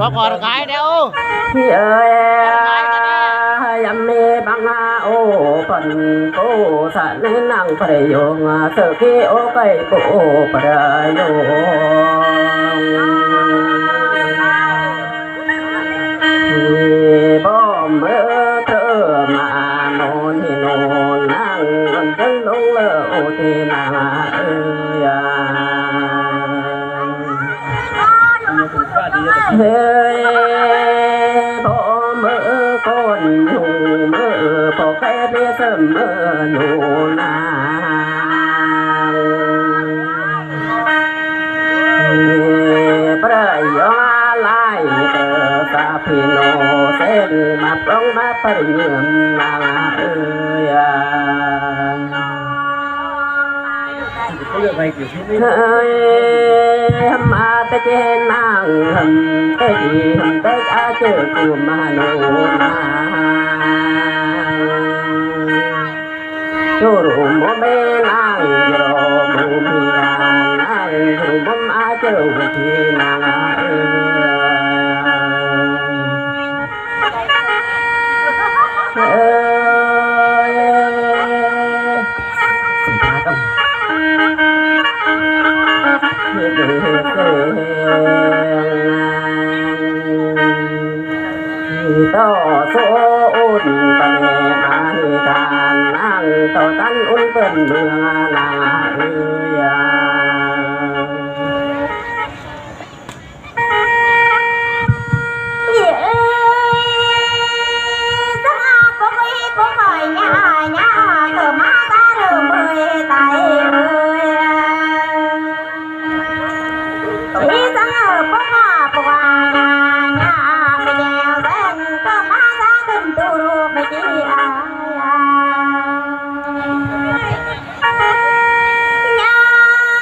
ວ່າຂໍກາຍແລ້ວ ເອີຍ. ຍາມເມບັງອາໂອປັນໂກສະເນນັງປະໂຍງ ເສກີໂອໄກໂປປະໂຍງ ບໍ່ເມີເທີມາໂນນຫິໂນນາງ ອັນເຖິງລົງເລີໂອເທນາງເອີຍ ເຮີຍ ພໍ່ເມີກ່ອນຢູ່ເມີ ພໍ່ແກ່ເປເສີມເມີໜູນາງ ປະຍອງອາລາຍເຕີສາພິໂນເຊນ ມາປອງມາປະຍືມນາງເອີຍ. ເຮີຍ ມາແຕ່ເຈນາງ ເຮີຍ ເຮີຍ ອາເຈີກູມາໂນນາ ໂຈໂຣໂມເມນາງ ໂຣໂມເມນາງ ໂຣໂມອາເຈີເວທີນາງເອີຍ. ເອີຍ ຕໍ່ໂຊອຸ່ນປະເນມານິທານນາງ ຕໍ່ຕັນອຸ່ນເພິ່ນເມືອງນາງເອີຍ. ຍາ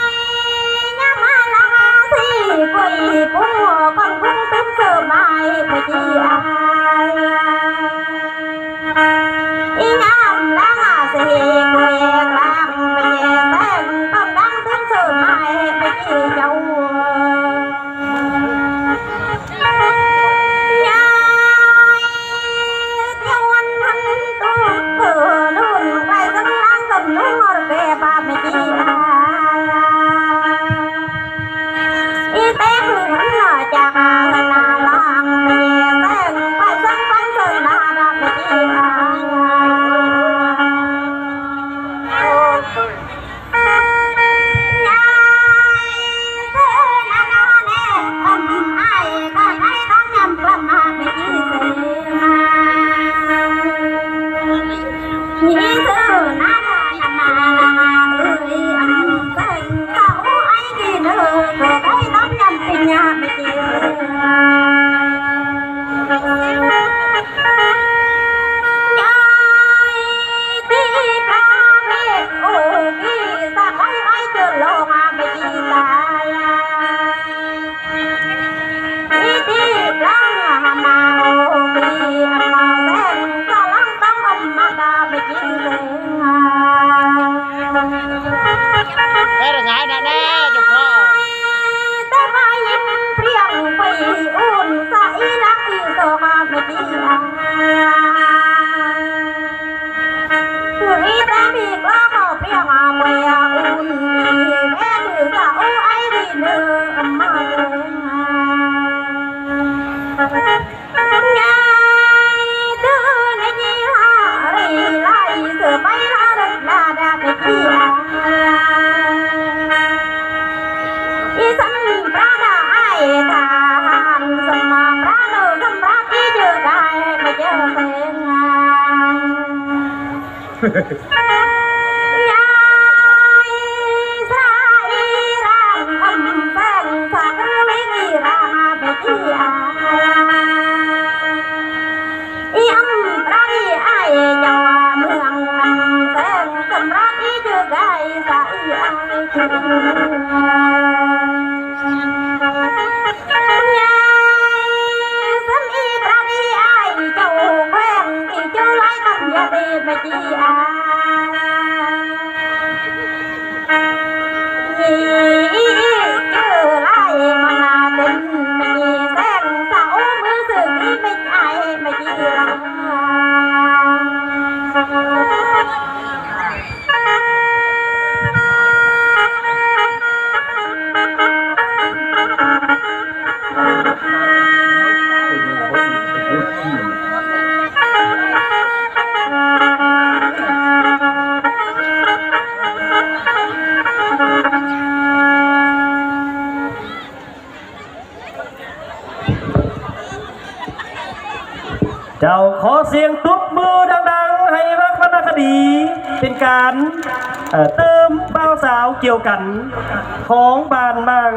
ຍ ຍາມາລາສີກຸຍປຸ້ງ ກ່ອນກຸ້ງຕຶ້ງເສີມໃໝ່ໄປຈີອາຍ ຍາມລາສີກຸຍກລາງໄປແຍແສງ ກ່ອນດັງຕຶ້ງເສີມໃໝ່ໄປຈີເຈົ້າ. ຍາຍ ເຈົ້າວັນທັນຕຸກເກີນນຸ່ນ ໄກສັງລາງກັນນຸ່ນຮອດແກ່ບາບແມ່ຈີອາຍ ອີແຕກໜຶ່ງນາຈາກອານາລາງແມ່ແສງ ໄກສັງປັນເສີນນາບາບແມ່ຈີອາຍ. ເປັນໄງນະແນ່ ຈຸບເພາະ ແຕ່ວ່າຍິງພຽງໄປອຸ່ນ ສະອີລັກອີສອງເມຕີອາ ຄືອີແຕ່ມີກລາວພຽງເມຍອຸ່ນ ແມ່ນສາວໄອດີເນີມມາເລີຍ. ຍາຍເດີນະຢີລາລີລາຍເສືອໄປລາເລິດລາດາເປັນທີ່ອາຍ ອີສຳພະລາດາອ້າຍທະຫານ ສຳພະລາດາສຳພະລາດທີ່ເຈີກາຍມາເຈີເສັງງານ. ຍາຍສາອີຣານອຳແສງສາກເວງອີຣານເປັນທີ່ອາຍ ອີອຳປາດີອ້າຍເຈົ້າເມືອງອຳແສງສຳລັບອີເຈີກາຍສາອີອາຍຄື ຍາຍສຳອີປາດີອ້າຍເຈົ້າແຂວງ ອີເຈົ້າຫຼາຍກັນຢາເດແມ່ຈີອາຍ ເຈົ້າ ຂໍສຽງຕົບມືດັງໆ ໃຫ້ວັດວັນນະຄະດີ ເປັນການ ເອີ ເຕີມບ່າວສາວກ່ຽວກັນຂອງບ້ານມັງ.